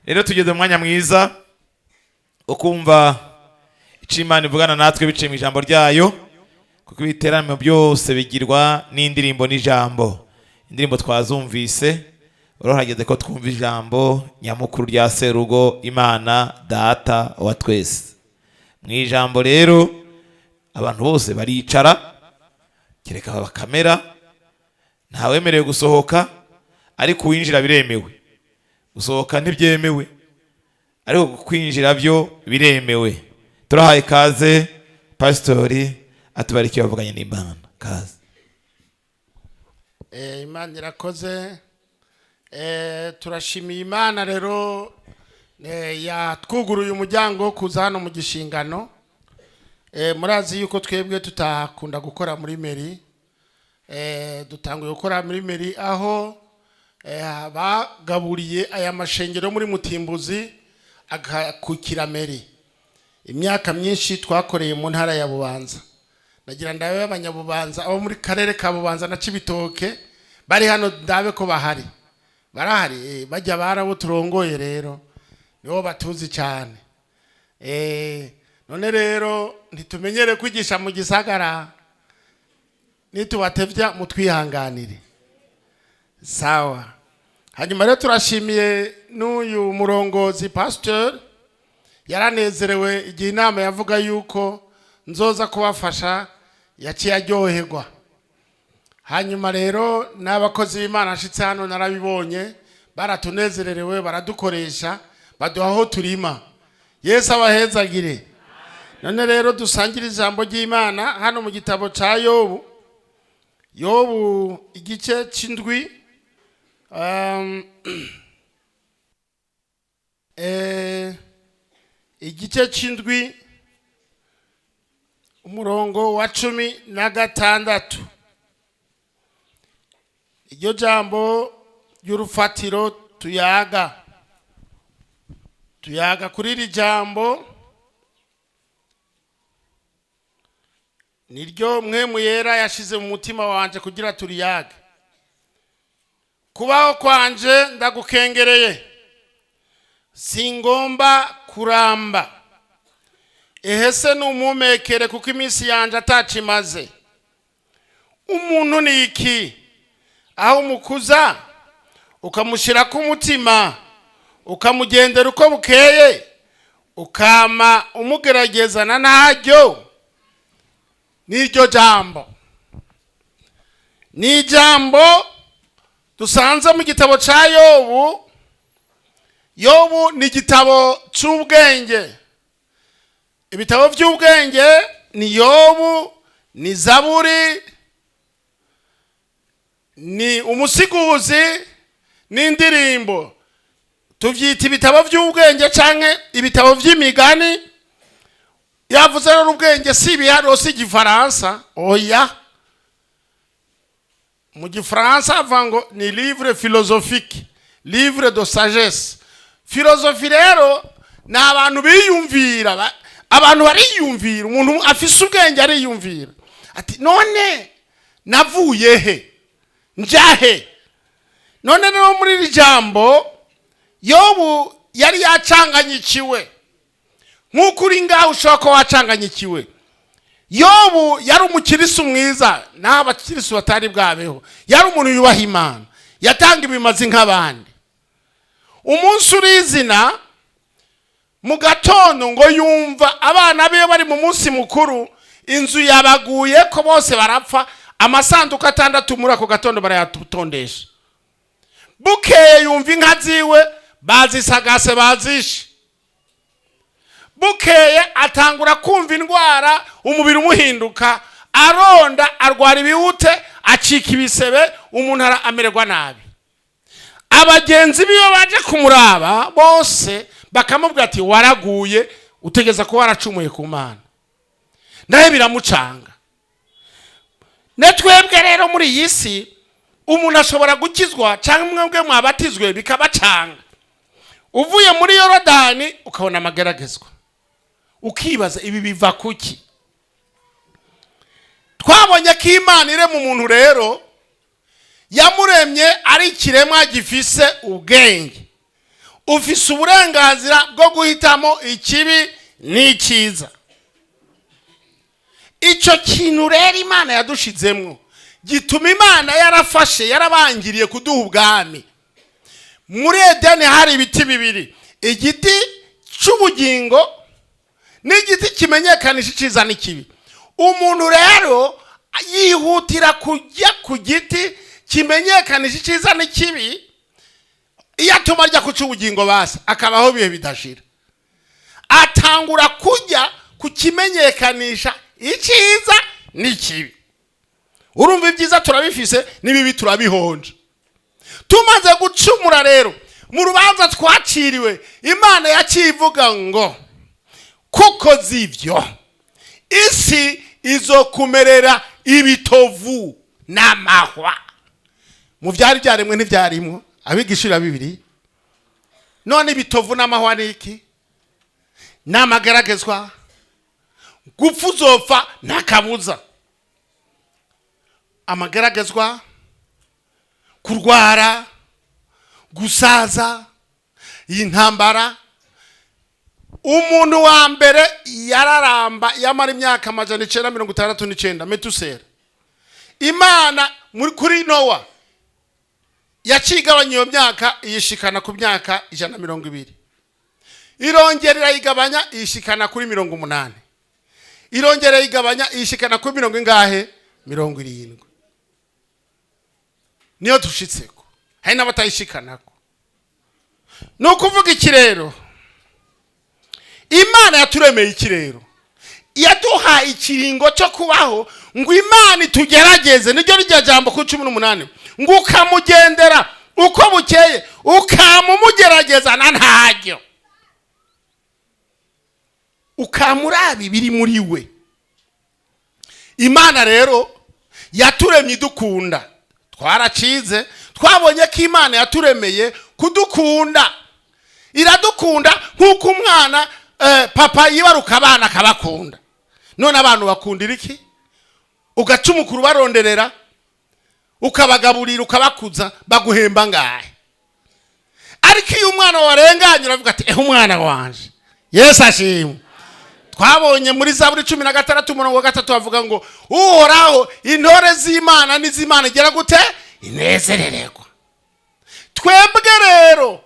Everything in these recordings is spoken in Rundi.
Rero tugeze mu mwanya mwiza wo kumva icyo Imana ivugana natwe biciye mu ijambo ryayo, kuko ibiteraniro byose bigirwa n'indirimbo n'ijambo. Indirimbo twazumvise, rero hageze ko twumva ijambo nyamukuru rya Serugo, Imana Data wa twese. Mu ijambo rero abantu bose baricara, kereka bakamera, ntawemerewe gusohoka, ariko uwinjira biremewe. Gusohoka ntibyemewe, ariko kwinjira byo biremewe. Turahaye ikaze pasitori atubarikiye bavuganye n'Imana. Kaze. Imana irakoze. Turashimiye Imana rero yatwuguruye umuryango wo kuza hano mu gishingano. Murazi yuko twebwe tutakunda gukora muri mairie. Dutanguye gukora muri mairie aho bagaburiye aya mashengero muri Mutimbuzi agakukira mairie. Imyaka myinshi twakoreye mu ntara ya Bubanza. Nagira ndabe abanyabubanza, abo muri karere ka Bubanza na Cibitoke bari hano, ndabe ko bahari. Barahari, bajya barabo turongoye rero nibo batuzi cyane. None rero ntitumenyere kwigisha mu gisagara, nitubatevya mutwihanganire. Sawa. Hanyuma rero turashimiye n'uyu murongozi pasteur, yaranezerewe igihe inama yavuga yuko nzoza kubafasha, yaciye aryoherwa. Hanyuma rero n'abakozi b'Imana nshitse hano narabibonye, baratunezererewe, baradukoresha, baduha aho turima. Yesu abahezagire. None rero dusangire ijambo ry'Imana hano mu gitabo ca Yobu. Yobu igice c'indwi, igice c'indwi, umurongo wa 16. Iryo jambo ry'urufatiro tuyaga kuri iri jambo niryo Mpwemu Yera yashize mu mutima wanje kugira turiyage. Kubaho kwanje ndagukengereye, singomba kuramba. Ehese numumekere, kuko iminsi yanje atacimaze. Umuntu ni iki aho umukuza ukamushyira ku mutima, ukamugendera uko bukeye, ukama umugeragezana ntaryo? N'iryo jambo ni ijambo dusanze mu gitabo cya Yobu. Yobu ni igitabo cy'ubwenge. Ibitabo by'ubwenge ni Yobu, ni Zaburi, ni Umusiguzi n'Indirimbo. Tubyita ibitabo by'ubwenge cyangwa ibitabo by'imigani. Yavuze rero ubwenge si ibiharuro, si igifaransa, oya. Mu gifaransa avuga ngo ni livre philosophique, livre de sagesse. Philosophie rero ni abantu biyumvira, abantu bariyumvira. Umuntu afise ubwenge ariyumvira ati: "None navuye he, njahe?" None rero muri iri jambo Yobu yari yacanganyikiwe, nk'uko uri ngaho ushobora kuba wacanganyikiwe. Yobu yari umukirisu mwiza, naho abakirisu batari bwabeho. Yari umuntu yubaha Imana, yatanga ibimazi nk'abandi. Umunsi urizina mu gatondo ngo yumva abana be bari mu munsi mukuru, inzu yabaguye ko bose barapfa, amasanduku atandatu muri ako gatondo barayatondesha. Bukeye yumva inka ziwe bazisagase, bazishe. Bukeye atangura kumva indwara, umubiri umuhinduka, aronda, arwara ibihute, acika ibisebe, umuntu amererwa nabi. Abagenzi biwe baje kumuraba bose bakamubwira ati: "Waraguye, utegeza kuba waracumuye ku Mana." Nawe biramucanga. Na twebwe rero muri iyi si umuntu ashobora gukizwa cyangwa mwebwe mwabatizwe bikabacanga. Uvuye muri Yorodani ukabona amageragezwa, ukibaza ibi biva kuki? Twabonye ko Imana irema umuntu rero yamuremye ari ikiremwa gifise ubwenge. Ufise uburenganzira bwo guhitamo ikibi n'icyiza. Icyo kintu rero Imana yadushizemwo gituma Imana yarafashe, yarabangiriye kuduha ubwami. Muri Edeni hari ibiti bibiri: igiti cy'ubugingo n'igiti kimenyekanisha icyiza n'ikibi. Umuntu rero yihutira kujya ku giti kimenyekanisha icyiza n'ikibi, iyo atuma ajya ku cy'ubugingo, basi akabaho ibihe bidashira. Atangura kujya ku kimenyekanisha icyiza n'ikibi. Urumva, ibyiza turabifise, n'ibibi turabihonje. Tumaze gucumura rero, mu rubanza twaciriwe, Imana yacivuga ngo: "Kuko z'ibyo, isi izokumerera ibitovu n'amahwa." Mu byari byaremwe ntibyarimwo. Abigishira bibiri, none ibitovu n'amahwa ni iki? Ni amagaragazwa. Gupfa uzopfa, nta kabuza. Amagaragazwa, kurwara, gusaza, iyi ntambara. Umuntu wa mbere yararamba, yamara imyaka 969, Metusera. Imana muri kuri Nowa yacigabanya iyo myaka, iyishikana ku myaka 120. Irongera irayigabanya, iyishikana kuri 80. Irongera irayigabanya, iyishikana kuri mirongo ingahe? 70. Niyo dushitseko, hari n'abatayishikanako. Ni ukuvuga iki rero? Imana yaturemeye iki rero? Yaduhaye ikiringo cyo kubaho ngo Imana itugerageze. Niryo rijya jambo ku 18, ngo ukamugendera uko bukeye, ukamumugerageza na ntaryo, ukamuraba ibiri muri we. Imana rero yaturemye idukunda. Twaracize, twabonye ko Imana yaturemeye kudukunda. Iradukunda nk'uko umwana papa yibaruka abana akabakunda. None abantu bakundira iki? Ugaca umukuru baronderera, ukabagaburira, ukabakuza, baguhemba ngahe? Ariko iyo umwana warenganye, uravuga ati: "Ehe, umwana wanje." Yesu ashimwe. Twabonye muri Zaburi 16 umurongo wa 3, bavuga ngo: "Uhoraho, intore z'Imana n'iz'Imana igera gute? Inezerererwa." Twebwe rero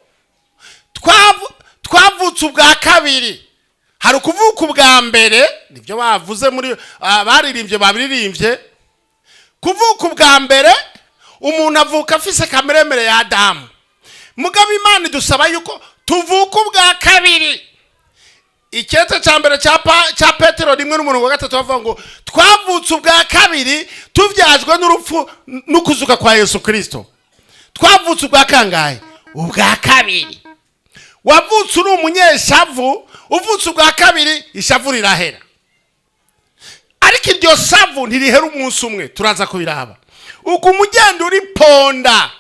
twavutse ubwa kabiri. Hari ukuvuka ubwa mbere, nibyo bavuze muri baririmbye, babiririmbye. Kuvuka ubwa mbere, umuntu avuka afise kameremere ya Adamu. Mugabo Imana idusaba yuko tuvuka ubwa kabiri. Icyete cya mbere cya Petero 1 n'umurongo wa 3, bavuga ngo twavutse ubwa kabiri tubyajwe n'urupfu n'ukuzuka kwa Yesu Kirisito. Twavutse ubwa kangahe? Ubwa kabiri. Wavutse uri umunyeshavu, uvutse ubwa kabiri ishavu rirahera. Ariko iryo shavu ntirihera umunsi umwe, turaza kubiraba. Uguma ugenda uriponda,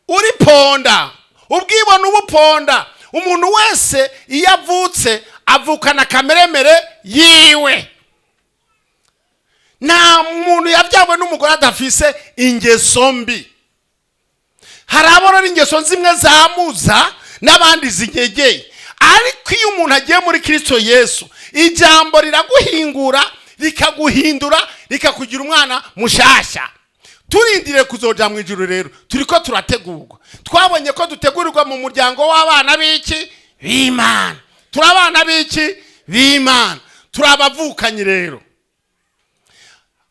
uriponda, ubwibone ubuponda. Umuntu wese iyo avutse avukana kameremere yiwe. Nta muntu yabyawe n'umugore adafise ingeso mbi. Hari abona ingeso zimwe zamuza n'abandi zinyegeye. Ariko iyo umuntu agiye muri Kirisito Yesu, ijambo riraguhingura, rikaguhindura, rikakugira umwana mushasha. Turindire kuzoja mu ijuru rero, turiko turategurwa. Twabonye ko dutegurirwa mu muryango w'abana b'iki? B'Imana. Turi abana b'iki? B'Imana. Turi abavukanyi rero.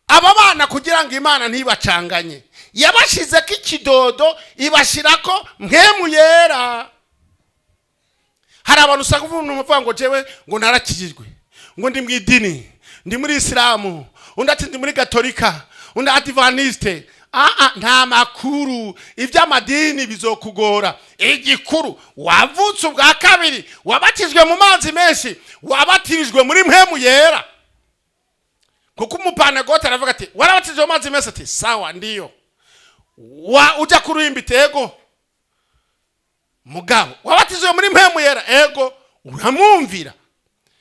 Aba bana, kugira ngo Imana ntibacanganye, yabashizeko ikidodo, ibashirako Mpwemu Yera. Hari abantu usanga umuntu uvuga ngo: "Jewe ngo narakijijwe, ngo ndi mu idini, ndi muri Isilamu." Undi ati: "Ndi muri Gatolika." Undi Adventiste. Aa, nta makuru, iby'amadini bizokugora. Igikuru, wavutse ubwa kabiri, wabatijwe mu mazi menshi, wabatirijwe muri Mpwemu Yera. Kuko umupanegote aravuga ati: "Warabatijwe mu mazi menshi?" Ati: "Sawa, ndiyo." "Wa ujya kuruhimba itego mugabo, wabatijwe muri Mpwemu Yera?" "Ego." Uramwumvira?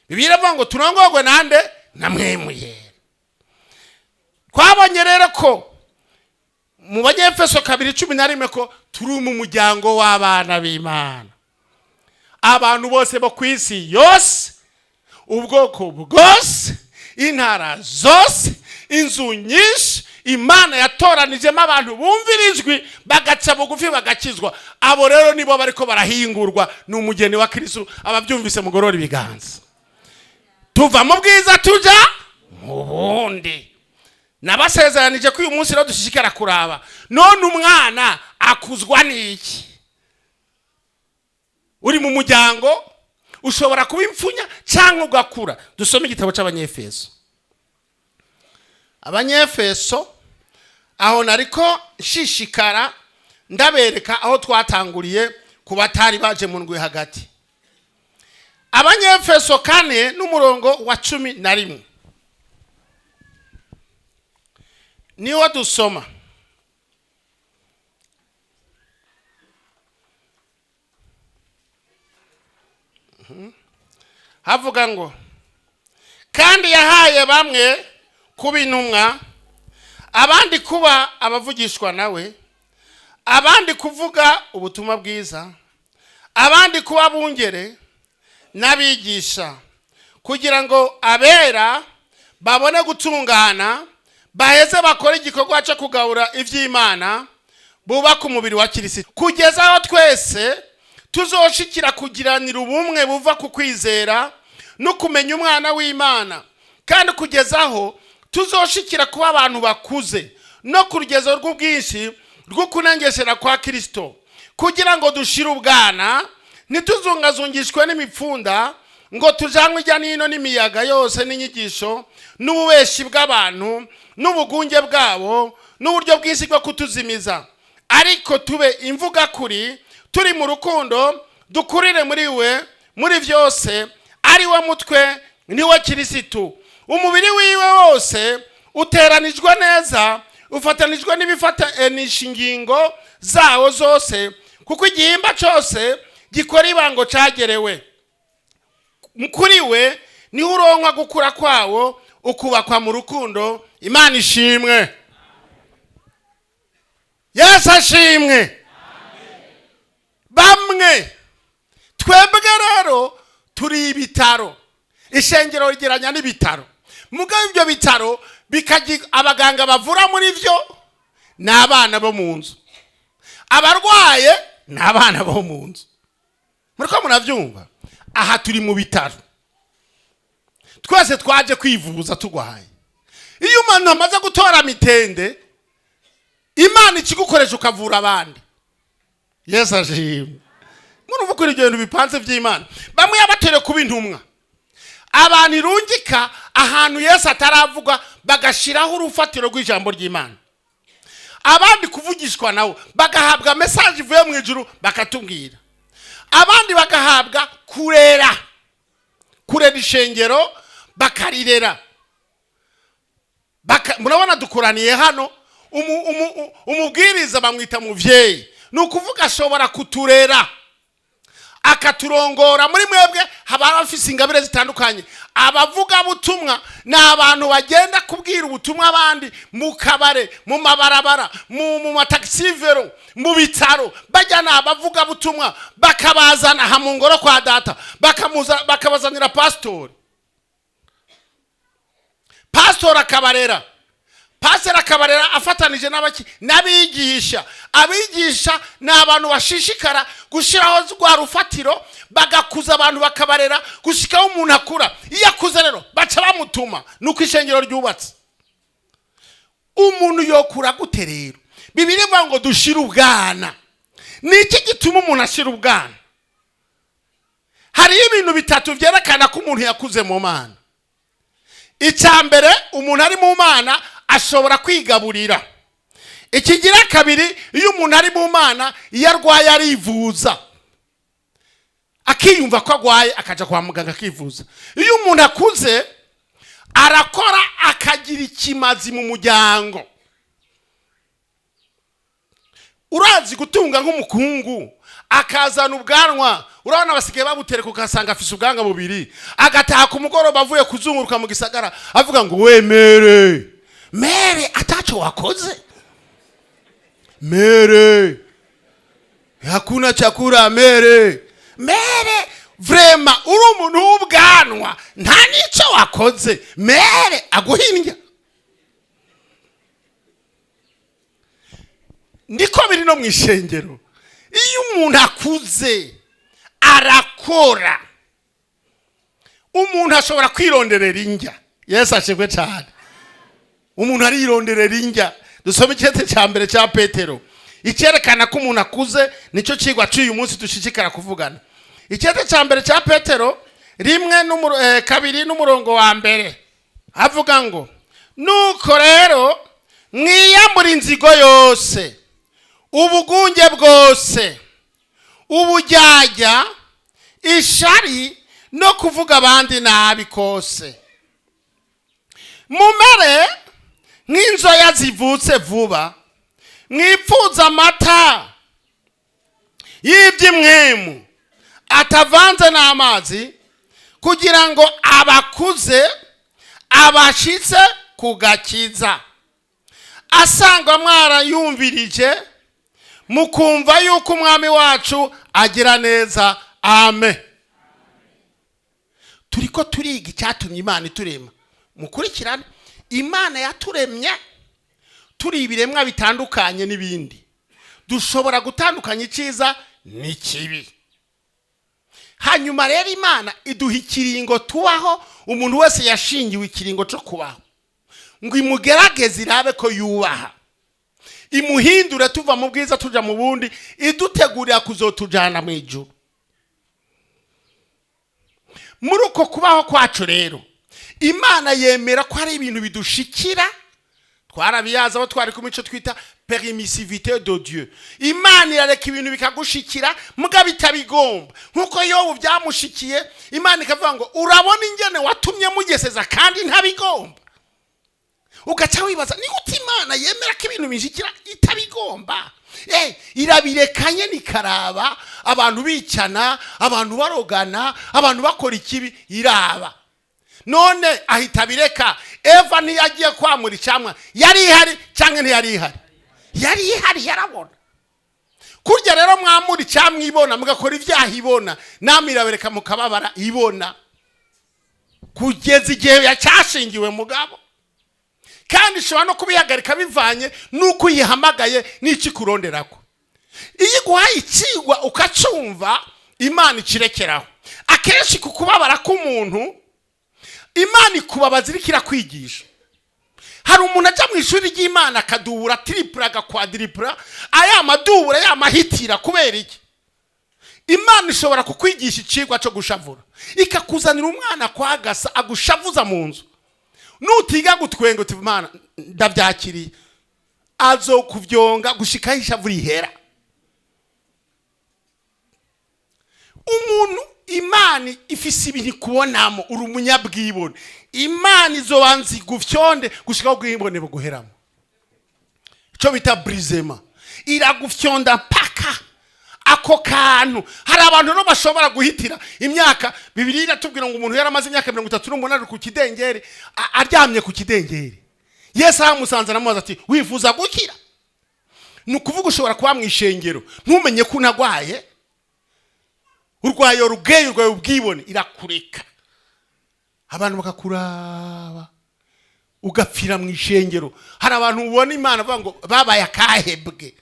Bibiliya iravuga ngo turongorwe nande? Na Mpwemu Yera. Twabonye rero ko mu Banyefeso 2:11 ko turi mu muryango w'abana b'Imana. Abantu bose bo ku isi yose, ubwoko bwose, intara zose, inzu nyinshi, Imana yatoranijemo abantu bumvira ijwi, bagaca bugufi, bagakizwa. Abo rero nibo bariko barahingurwa, ni umugeni wa Kristo. Ababyumvise mugorora ibiganza. Tuva mu bwiza tuja mu bundi. Nabasezeranije ko uyu munsi rero dushishikara kuraba none umwana akuzwa n'iki. Uri mu muryango, ushobora kuba imfunya cyangwa ugakura. Dusome igitabo cy'Abanyefeso. Abanyefeso, aho nariko nshishikara ndabereka aho twatanguriye ku batari baje mu ndwi hagati. Abanyefeso 4 n'umurongo wa 11 niwo dusoma. Havuga ngo: "Kandi yahaye bamwe kuba intumwa, abandi kuba abavugishwa nawe, abandi kuvuga ubutumwa bwiza, abandi kuba bungere n'abigisha, kugira ngo abera babone gutungana, baheze bakore igikorwa cyo kugabura iby'Imana, bubaka umubiri wa Kirisito, kugeza aho twese tuzoshikira kugiranira ubumwe buva ku kwizera no kumenya umwana w'Imana, kandi kugeza aho tuzoshikira kuba abantu bakuze no ku rugezo rw'ubwinshi rw'ukunengesera kwa Kirisito, kugira ngo dushire ubwana, ntituzungazungishwe n'imipfunda, ngo tujanwe ijya n'ino n'imiyaga yose n'inyigisho n'ububeshi bw'abantu n'ubugunge bwabo n'uburyo bwinshi bwo kutuzimiza, ariko tube imvugakuri turi mu rukundo, dukurire muri we muri byose, ari we mutwe, ni we Kirisitu. Umubiri wiwe wose uteranijwe neza, ufatanijwe n'ibifatanisha ingingo zawo zose, kuko igihimba cyose gikora ibango cyagerewe. Kuri we niho uronkwa gukura kwawo, ukubakwa mu rukundo." Imana ishimwe, Yesu ashimwe. Bamwe twebwe rero turi ibitaro. Ishengero rigeranya n'ibitaro. Mugabo ibyo bitaro bikagira abaganga bavura muri byo, ni abana bo mu nzu. Abarwaye ni abana bo mu nzu. Muriko murabyumva? Aha turi mu bitaro, twese twaje kwivuza turwaye. Iyo umuntu amaze gutora mitende, Imana ikigukoresha ukavura abandi. Yesu ashimwe. Murumva ukuntu ibyo bintu bipanze by'Imana? Bamwe yabatere kuba intumwa, abantu irungika ahantu Yesu ataravuga, bagashiraho urufatiro rw'ijambo ry'Imana. Abandi kuvugishwa nabo, bagahabwa message ivuye mu ijuru, bakatubwira. Abandi bagahabwa kurera, kurera ishengero, bakarirera. Murabona dukoraniye hano, umubwiriza bamwita muvyeyi, ni ukuvuga ashobora kuturera, akaturongora. Muri mwebwe haba abafise ingabire zitandukanye. Abavugabutumwa ni abantu bagenda kubwira ubutumwa abandi mu kabare, mu mabarabara, mu mataxi-vélo, mu bitaro. Bajya ni abavugabutumwa, bakabazana aha mu ngoro kwa data, bakabazanira pasitori, pasitori akabarera. Pasiteri akabarera afatanije n'abaki? N'abigisha. Abigisha ni abantu bashishikara gushyiraho rwa rufatiro, bagakuza abantu, bakabarera gushyikaho umuntu akura. Iyo akuze rero baca bamutuma. Ni uko ishengero ryubatse. Umuntu yokura gute rero? Bibiri ivuga ngo dushire ubwana. Ni iki gituma umuntu ashira ubwana? Hariho ibintu bitatu byerekana ko umuntu yakuze mu Mana. Icya mbere, umuntu ari mu Mana ashobora kwigaburira. Ikigira kabiri, iyo umuntu ari mu Mana, iyo arwaye arivuza, akiyumva ko arwaye akajya kwa muganga akivuza. Iyo umuntu akuze arakora, akagira ikimazi mu muryango. Urazi gutunga nk'umukungu, akazana ubwanwa, urabona basigaye babutereka, ugasanga afise ubwanwa bubiri, agataha ku mugoroba avuye kuzunguruka mu gisagara, avuga ngo: "Wemere mere ataco wakoze, mere hakuna chakula, mere mere." Vraiment, uri umuntu w'ubwanwa, nta n'icyo wakoze, mere aguhinya. Niko biri no mu ishengero. Iyo umuntu akuze arakora, umuntu ashobora kwironderera indya. Yesu ashimwe cyane. Umuntu arironderera indya. Dusome icyete cya mbere cya Petero, icyerekana ko umuntu akuze. Nicyo kigwa cy'uyu munsi dushishikara kuvugana. Icyete cya mbere cya Petero 1, 2 n'umurongo wa mbere, avuga ngo: "Nuko rero mwiyambura inzigo yose, ubugunge bwose, ubujyajya, ishari no kuvuga abandi nabi kose. Mumere nk'inzoya zivutse vuba, mwipfuza amata y'iby'impwemu atavanze n'amazi, kugira ngo abakuze abashitse ku gakiza, asanga mwarayumvirije mukumva yuko Umwami wacu agira neza." Amen. Turiko turiga icyatumye Imana iturema. Mukurikirane, Imana yaturemye turi ibiremwa bitandukanye n'ibindi, dushobora gutandukanya icyiza n'ikibi. Hanyuma rero Imana iduha ikiringo tubaho. Umuntu wese yashingiwe ikiringo cyo kubaho ngo imugerageze, irabe ko yubaha, imuhindure tuva mu bwiza tuja mu bundi, idutegurira kuzotujana mu ijuru. Muri uko kubaho kwacu rero, Imana yemera ko hari ibintu bidushikira. Twarabiyaza abo twari kumwe, icyo twita permissivité de Dieu. Imana irareka ibintu bikagushikira mugabo itabigomba, nkuko Yobu byamushikiye. Imana ikavuga ngo: "Urabona ingene watumye mugeseza kandi ntabigomba?" Ugaca wibaza: ni gute Imana yemera ko ibintu bishikira itabigomba? Irabirekanye, nikaraba abantu bicana, abantu barogana, abantu bakora ikibi, iraba none ahita abireka. Eva ntiyagiye kwamura icyamwa, yari ihari cyangwa ntiyari ihari? Yari ihari, yarabona. Kurya rero mwamura icyamwa ibona, mugakora ibyaha ibona, namwe irabereka mukababara ibona, kugeza igihe yacyashingiwe. Mugabo kandi ishobora no kubihagarika bivanye n'uko uyihamagaye n'icyo ikuronderako. Iyo iguhaye ikigwa ukacumva, Imana ikirekeraho. Akenshi ku kubabara k'umuntu, Imana ikubabaza iriko irakwigisha. Hari umuntu ajya mu ishuri ry'Imana akadubura tiripura, agakwadiripura, aya madubura yamahitira. Kubera iki? Imana ishobora kukwigisha ikigwa cyo gushavura, ikakuzanira umwana kwagasa, agushavuza mu nzu. Nutiga gutwenga uti: "Imana, ndabyakiriye," azokuvyonga gushikaho ishavu rihera. Umuntu, Imana ifise ibintu ikubonamo, uri umunyabwibone. Imana izobanza igufyonde gushikaho ubwibone buguheramo, icyo bita brisement. Iragufyonda paka ako kantu. Hari abantu rero bashobora guhitira imyaka. Bibiliya iratubwira ngo umuntu yaramaze imyaka 38 ku kidengeri, aryamye ku kidengeri. Yesu ahamusanze aramubaza ati: "Wifuza gukira?" Ni ukuvuga ushobora kuba mu ishengero ntumenye ko unagwaye, urwaye urubweyi, urwaye ubwibone. Irakureka, abantu bakakuraba, ugapfira mu ishengero. Hari abantu ubona Imana avuga ngo babaye akahebwe.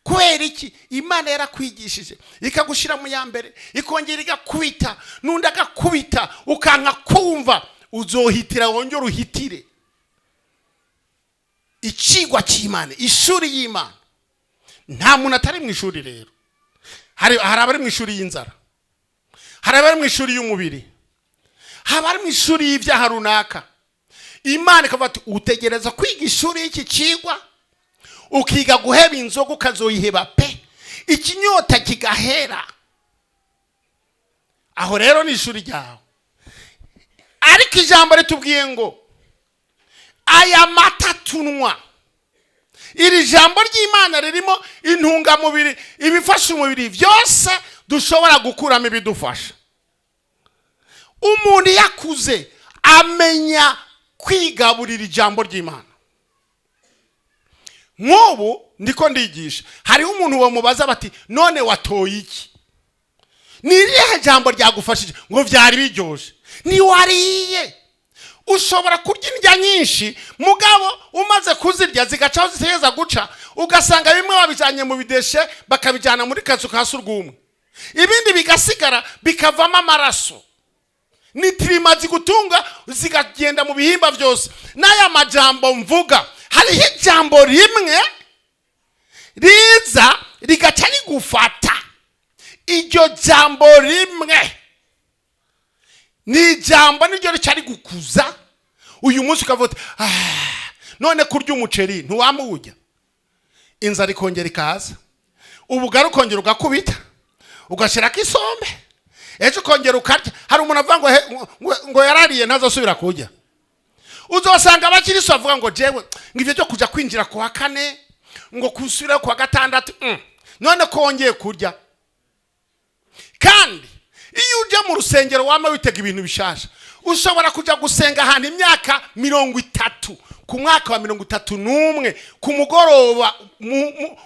Kubera iki? Imana yarakwigishije, ikagushyira mu ya mbere, ikongera igakubita, n'undi agakubita, ukanka kumva. Uzohitira, wongere uhitire. Ikigwa cy'Imana, ishuri y'Imana. Nta muntu atari mu ishuri rero. Hari abari mu ishuri y'inzara, hari abari mu ishuri y'umubiri, hari abari mu ishuri y'ibyaha runaka. Imana ikavuga ati: "Utegereza kwiga ishuri y'iki kigwa, ukiga guheba inzoga, ukazoyiheba pe, ikinyota kigahera." Aho rero ni ishuri ryawe. Ariko ijambo ritubwiye ngo aya mata tunywa, iri jambo ry'Imana ririmo intungamubiri, ibifasha umubiri byose dushobora gukuramo ibidufasha. Umuntu iyo akuze amenya kwigaburira ijambo ry'Imana. Nk'ubu ndiko ndigisha, hariho umuntu bamubaza bati: "None watoye iki?" Ni irihe jambo ryagufashije? Ngo vyari biryoshe. Ntiwariye. Ushobora kurya indya nyinshi, mugabo umaze kuzirya zigaca aho zitegereza guca, ugasanga bimwe babijyanye mu bidéchets, bakabijyana muri kazu ka surwumwe, ibindi bigasigara bikavamo amaraso. Ni tirima zigutunga, zikagenda mu bihimba byose. N'aya majambo mvuga, hariho ijambo rimwe riza rigaca rigufata. Iryo jambo rimwe ni ijambo niryo rica rigukuza. Uyu munsi ukavuga uti: "Ah, none kurya umuceri ntiwamuwurya, inzara ikongera ikaza, ubugari ukongera ugakubita, ugashyirako isombe, ejo ukongera ukarya." Hari umuntu avuga ngo ngo yarariye ntazasubira kurya. Uzosanga abakirisu bavuga ngo jewe ngo ibyo byo kujya kwinjira ku wa kane, ngo kusubira ku wa gatandatu. None ko wongeye kurya? Kandi iyo ujya mu rusengero wama witega ibintu bishasha. Ushobora kujya gusenga ahantu imyaka 30, ku mwaka wa 31, ku mugoroba,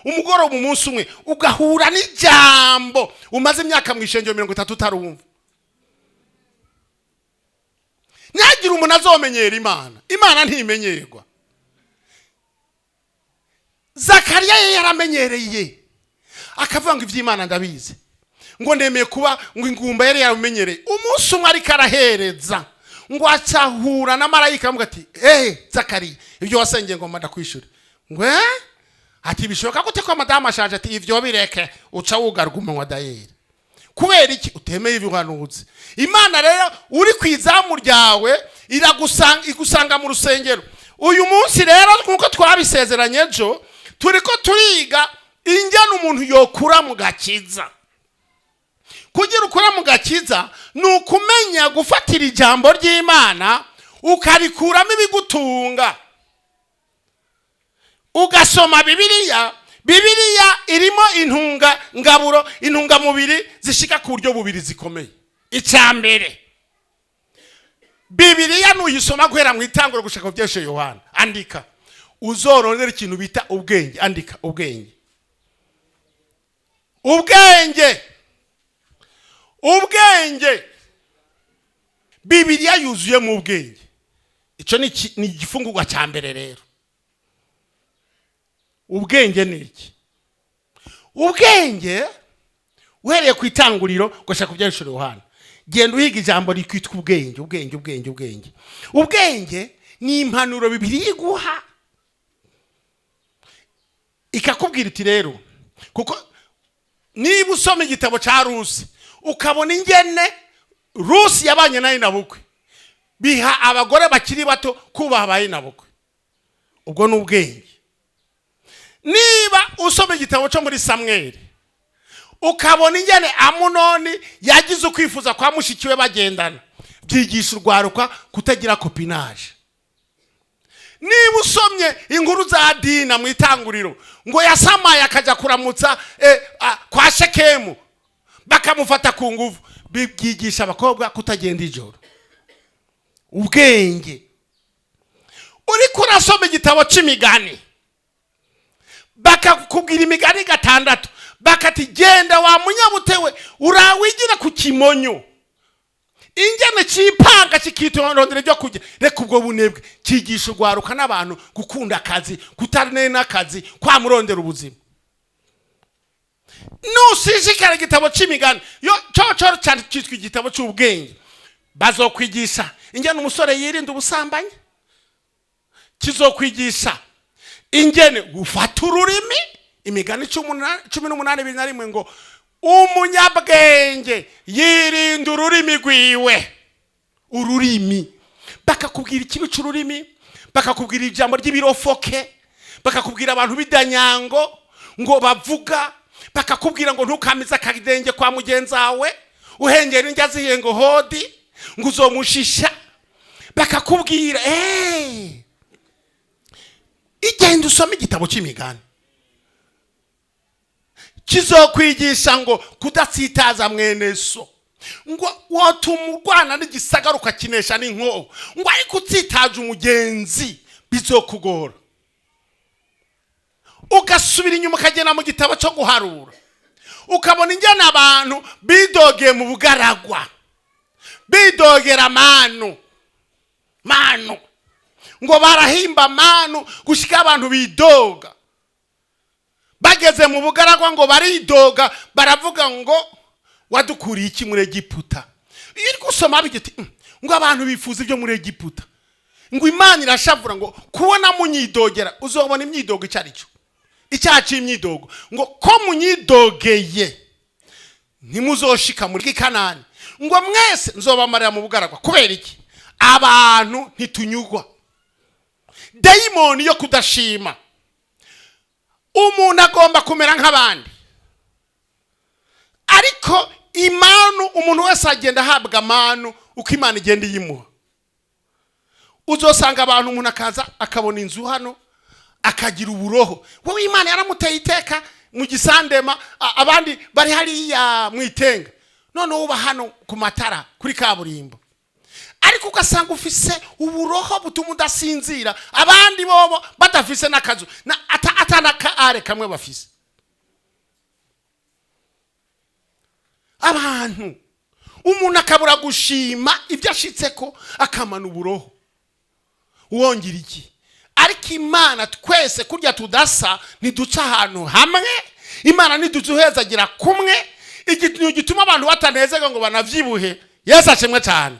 umugoroba, umunsi umwe ugahura n'ijambo umaze imyaka mu ishengero 30 utarumva. Ntihagire umuntu azomenyera Imana. Imana ntimenyerwa. Zakariya ye yaramenyereye, akavuga ngo iby'Imana ndabizi, ngo ndemeye kuba ngo ingumba. Yari yamenyereye. Umunsi umwe ariko arahereza, ngo acahura na marayika, amuga ati: "Eh, Zakariya, ibyo wasengeye ngo ndakwishyure." Ngo: "Eh?" Ati: "Bishoboka gute ko madamu ashaje?" Ati: "Ibyo bireke, uca wugarwa umunwa dayeri. Kubera iki utemeye ibihanuzi?" Imana rero uri ku izamu ryawe iragusanga, igusanga mu rusengero. Uyu munsi rero, nk'uko twabisezeranye ejo, turi ko turiga ingene umuntu yokura mu gakiza. Kugira ukura mu gakiza ni ukumenya gufatira ijambo ry'Imana, ukarikuramo ibigutunga, ugasoma Bibiliya. Bibiliya irimo intunga ngaburo, intungamubiri zishika ku buryo bubiri zikomeye. Icya mbere, Bibiliya nuyisoma guhera mu Itanguro gushaka ku Byeshe Yohana, andika, uzorondera ikintu bita ubwenge. Andika: ubwenge, ubwenge, ubwenge. Bibiliya yuzuyemo ubwenge. Icyo ni igifungurwa cya mbere. Rero ubwenge ni iki? Ubwenge, uhereye ku Itanguriro ugashaka ku Byahishura Yohana, genda uhiga ijambo rikwitwa ubwenge, ubwenge, ubwenge, ubwenge. Ubwenge ni impanuro Bibiliya iguha, ikakubwira iti rero, kuko niba usoma igitabo cya Rusi, ukabona ingene Rusi yabanye nayo na bukwe, biha abagore bakiri bato kubaha abaye na bukwe. Ubwo ni ubwenge. Niba usoma igitabo cyo muri Samweri, ukabona ingene Amunoni yagize ukwifuza kwa mushiki we bagendana, byigisha urwaruka kutagira copinage. Niba usomye inkuru za Dina mu Itanguriro, ngo yasamaye akajya kuramutsa kwa Shekemu, bakamufata ku nguvu, bibyigisha abakobwa kutagenda ijoro. Ubwenge. Uriko urasoma igitabo cy'Imigani, bakakubwira imigani gatandatu, bakati: "Genda wa munyabutewe, urawigira ku kimonyo ingene cipanga kikitorondera ibyo kurya, reka ubwo bunebwe." Cyigisha urwaruka n'abantu gukunda akazi, kutanena akazi, kwamurondera ubuzima. Nushishikara igitabo c'Imigani yo cyo cyane cyitwa igitabo cy'ubwenge, bazokwigisha ingene umusore yirinda ubusambanyi, kizokwigisha ingene gufata ururimi. Imigani 18:21 ngo: "Umunyabwenge yirinda ururimi rwiwe." Ururimi, bakakubwira ikibi c'ururimi, bakakubwira ijambo ry'ibirofoke, bakakubwira abantu b'idanyango ngo bavuga, bakakubwira ngo ntukamize akadenge kwa mugenzi wawe, uhengera indya zihiye, ngo hodi, ngo uzomushisha. Bakakubwira igenda usome igitabo cy'Imigani, kizokwigisha ngo kudatsitaza mwene so, ngo wotuma urwana n'igisagara ukakinesha n'inkoho, ngo ariko utsitaje umugenzi bizokugora. Ugasubira inyuma, ukagenda mu gitabo cyo Guharura. Ukabona ingene abantu bidogeye mu bugaragwa, bidogera manu manu, ngo barahimba manu gushika abantu bidoga. Bageze mu bugaragwa ngo baridoga, baravuga ngo: "Wadukuriye iki muri Egiputa?" Iyo uri gusoma bigira uti: Ngo abantu bifuza ibyo muri Egiputa." Ngo Imana irashavura ngo kubona munyidogera. Uzobona imyidogo icyo ari cyo, icyaha cy'imyidogo. Ngo ko munyidogeye, ntimuzoshika muri Kanani, ngo mwese nzobamarira mu bugaragwa. Kubera iki? Abantu ntitunyugwa. Dayimoni yo kudashima. Umuntu agomba kumera nk'abandi, ariko imanu, umuntu wese agenda ahabwa amanu uko Imana igenda iyimuha. Uzosanga abantu, umuntu akaza akabona inzu hano, akagira uburoho. Wowe Imana yaramuteye iteka mu gisandema, abandi bari hariya mu itenga, noneho uba hano ku matara kuri kaburimbo, ariko ugasanga ufise uburoho butuma udasinzira, abandi bobo badafise n'akazu ata n'aka are kamwe bafise. Abantu, umuntu akabura gushima ibyo ashitseko, akamana uburoho. Wongera iki? Ariko Imana, twese kurya tudasa, ntiduca ahantu hamwe. Imana ntiduduhezagira kumwe. Ikintu gituma abantu batanezerwa ngo banavyibuhe. Yesu ashimwe cyane.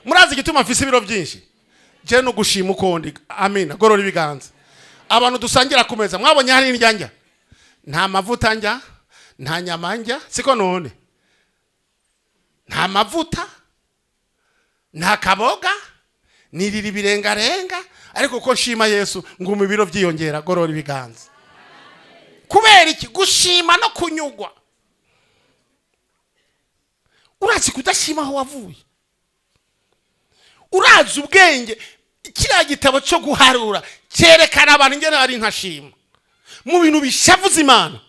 Murazi igituma mfise ibiro byinshi? Je no gushima uko ndi. Amina. Gorora ibiganza. Abantu dusangira ku meza, mwabonye hari indya njya? Nta mavuta njya, nta nyama njya, siko? None nta mavuta, nta kaboga, nirira ibirengarenga, ariko ko nshima Yesu, nguma ibiro byiyongera. Gorora ibiganza. Kubera iki? Gushima no kunyugwa. Urazi kudashima aho wavuye? Urazi ubwenge? Kiriya gitabo cyo guharura cyerekana abantu ingene ari nkashima. Mu bintu bishavuza Imana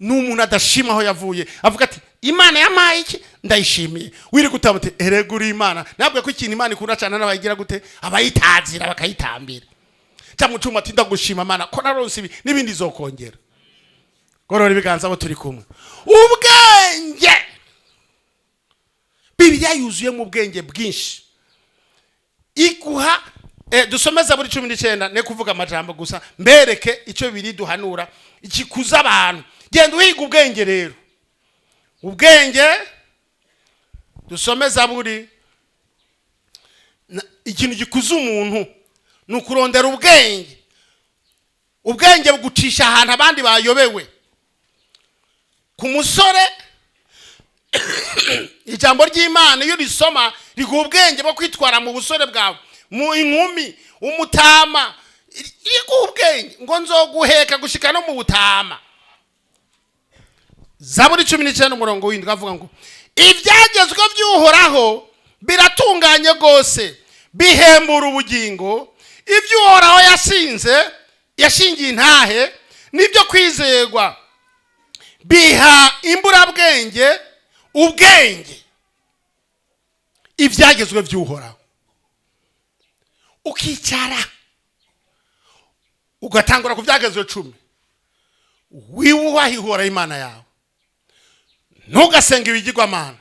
ni umuntu adashima aho yavuye, avuga ati: "Imana yampaye iki, ndayishimiye." Wiri gutaba uti: "Erega uri Imana." Ntabwo ko ikintu Imana ikunda cyane n'abayigira gute, abayitazira bakayitambira, cyangwa ucuma ati: "Ndagushima Mana ko naronse ibi n'ibindi izokongera." Gorora ibiganza abo turi kumwe. Ubwenge, Bibiliya yuzuyemo ubwenge bwinshi iguha. Dusome Zaburi 19, ne kuvuga amajambo gusa, mbereke icyo biri duhanura ikikuza abantu. Genda uhiga ubwenge rero, ubwenge. Dusome Zaburi. Ikintu gikuza umuntu ni ukurondera ubwenge. Ubwenge bugucisha ahantu abandi bayobewe. Ku musore, ijambo ry'Imana iyo risoma riguha ubwenge bwo kwitwara mu busore bwawe, mu inkumi, umutama, riguha ubwenge ngo nzoguheka gushika no mu butama. Zaburi 19 umurongo w'indwi avuga ngo: "Ibyagezwe by'Uhoraho biratunganye rwose, bihembura ubugingo. Ibyo Uhoraho yashinze, yashingiye intahe, nibyo kwizerwa, biha imburabwenge ubwenge." Ibyagezwe by'Uhoraho, ukicara ugatangura ku byagezwe 10: wiwubahe Uhoraho Imana yawe, ntugasenge ibigirwamana,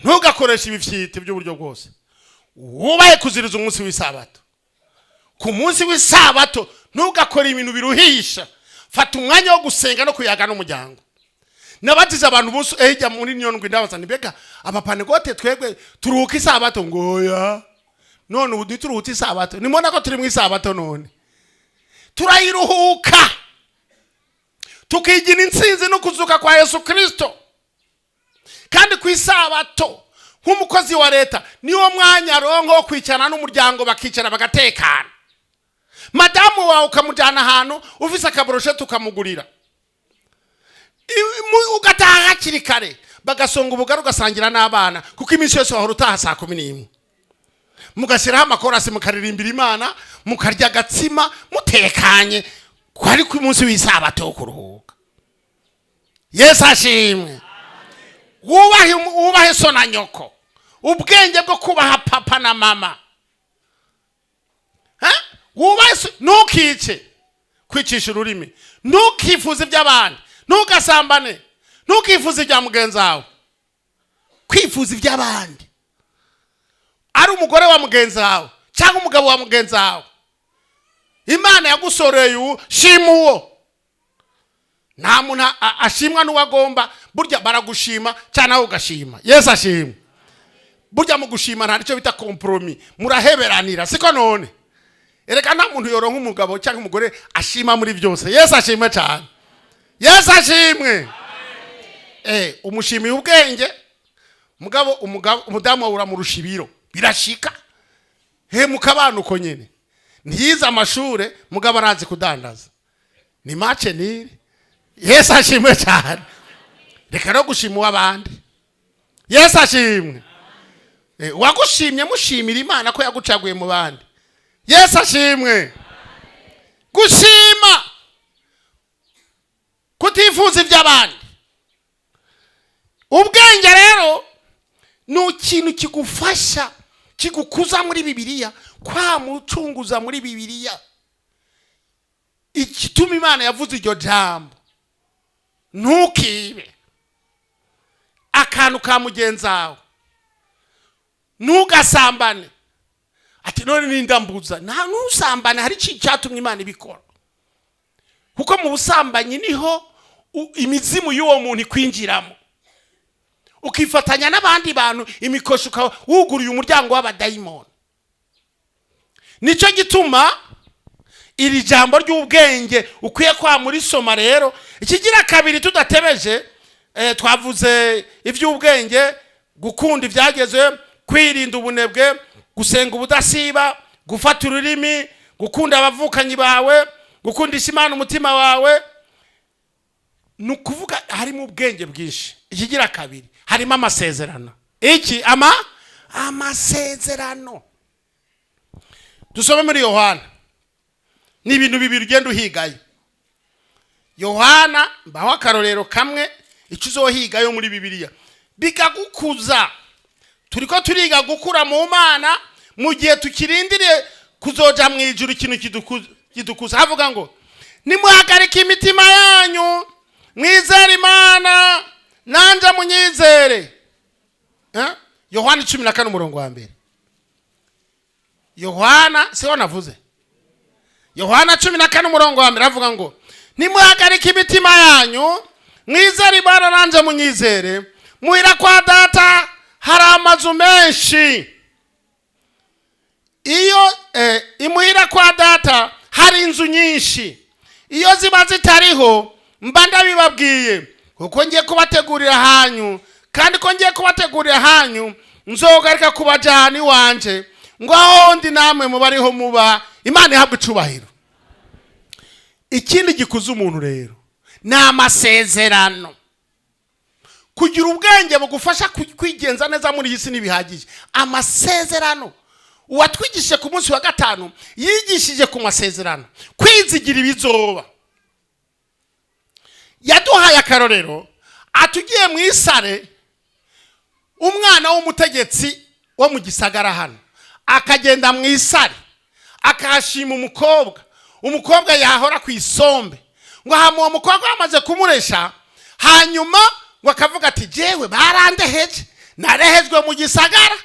ntugakoreshe ibifyiti by'uburyo bwose, wubahe kuziriza umunsi w'isabato. Ku munsi w'isabato ntugakore ibintu biruhisha, fata umwanya wo gusenga no kuyaga n'umuryango. Nabagize abantu bose ejya muri Nyondwi, ndabaza ni: "Mbega abapanegote twebwe turuhuka isabato?" Ngo: "Oya." None ubu ntituruhutse isabato? Nimubona ko turi mu isabato? None turayiruhuka, tukigira intsinzi no kuzuka kwa Yesu Kirisito. Kandi ku isabato, nk'umukozi wa leta, niwo mwanya aronka wo kwicarana n'umuryango, bakicara bagatekana. Madamu wawe ukamujyana ahantu, ufise akaburusheti ukamugurira, ugataha hakiri kare, bagasonga ubugari, ugasangira n'abana, kuko iminsi yose wahora utaha saa 11. Mugashyiraho amakorasi, mukaririmbira Imana, mukarya agatsima mutekanye, ko ari ku munsi w'isabato wo kuruhuka. Yesu ashimwe. Wubahe, wubahe so na nyoko. Ubwenge bwo kubaha papa na mama. Ha? Wubahe so, ntukice, kwicisha ururimi, ntukifuze iby'abandi, ntugasambane. Ntukifuze ibya mugenzi wawe. Kwifuza iby'abandi, ari umugore wa mugenzi wawe cyangwa umugabo wa mugenzi wawe, Imana yagusoreye ubu, shima uwo. Nta muntu ashimwa n'uwo agomba. Burya baragushima cyangwa nawe ugashima. Yesu ashimwe. Burya mu gushima nta nicyo bita compromis, muraheberanira, siko? None erega nta muntu yoronka umugabo cyangwa umugore ashima muri byose. Yesu ashimwe cyane. Yesu ashimwe. Umushimiye ubwenge, mugabo umugabo, umudamu wawe uramurusha ibiro, birashika he mukabana uko nyene. Ntiyize amashure, mugabo arazi kudandaza, ni match nul. Yesu ashimwe cyane. Reka no gushima uw'abandi. Yesu ashimwe. Wagushimye, mushimira Imana ko yagucaguye mu bandi. Yesu ashimwe. Gushima, kutifuza iby'abandi. Ubwenge rero ni ikintu kigufasha, kigukuza muri Bibiliya, kwamucunguza muri Bibiliya igituma Imana yavuze iryo jambo: "Ntukibe akantu ka mugenzi wawe, ntugasambane." Ati: "None nindambuza?" Nta, ntusambane. Hari ikintu cyatumye Imana ibikora, kuko mu busambanyi niho imizimu y'uwo muntu ikwinjiramo, ukifatanya n'abandi bantu imikosho, ukaba wuguruye umuryango w'abadayimoni. Nicyo gituma iri jambo ry'ubwenge ukwiye kwa murisoma. Rero ikigira kabiri, tudatebeje, twavuze iby'ubwenge: gukunda ibyagezwe, kwirinda ubunebwe, gusenga ubudasiba, gufata ururimi, gukunda abavukanyi bawe, gukundisha Imana umutima wawe. Ni ukuvuga harimo ubwenge bwinshi. Ikigira kabiri, harimo amasezerano. Iki ama amasezerano dusome muri Yohana, ni ibintu bibiri ugenda uhigayo. Yohana, mbaho akarorero kamwe, icyo uzohigayo muri Bibiliya bikagukuza. Turiko turiga gukura mu Mana mu gihe tukirindiriye kuzoja mu ijuru. Ikintu kidukuza, havuga ngo: "Nimuhagarike imitima yanyu, mwizere Imana, nanje munyizere." Eh? Yohana 14, umurongo wa mbere. Yohana, siho navuze? Yohana 14, umurongo wa mbere, avuga ngo: "Nimuhagarike imitima yanyu, mwizere Imana, nanje munyizere. Muhira kwa Data hari amazu menshi." Iyo imuhira kwa Data hari inzu nyinshi, iyo ziba zitariho mba ndabibabwiye, kuko ngiye kubategurira hanyu. Kandi ko ngiye kubategurira hanyu, nzogaruka kubajyana iwanje, ngo aho ndi namwe muba ariho muba. Imana ihabwa icubahiro. Ikindi gikuza umuntu rero ni amasezerano. Kugira ubwenge bugufasha kwigenza neza muri iyi si ntibihagije. Amasezerano, uwatwigishije ku munsi wa gatanu yigishije ku masezerano, kwizigira ibizoba. Yaduhaye akarorero, atugiye mu isare, umwana w'umutegetsi wo mu gisagara hano akagenda mu isare, akahashima umukobwa, umukobwa yahora ku isombe, ngo hama uwo mukobwa bamaze kumuresha, hanyuma ngo akavuga ati: "Jewe barandeheje, narehejwe mu gisagara."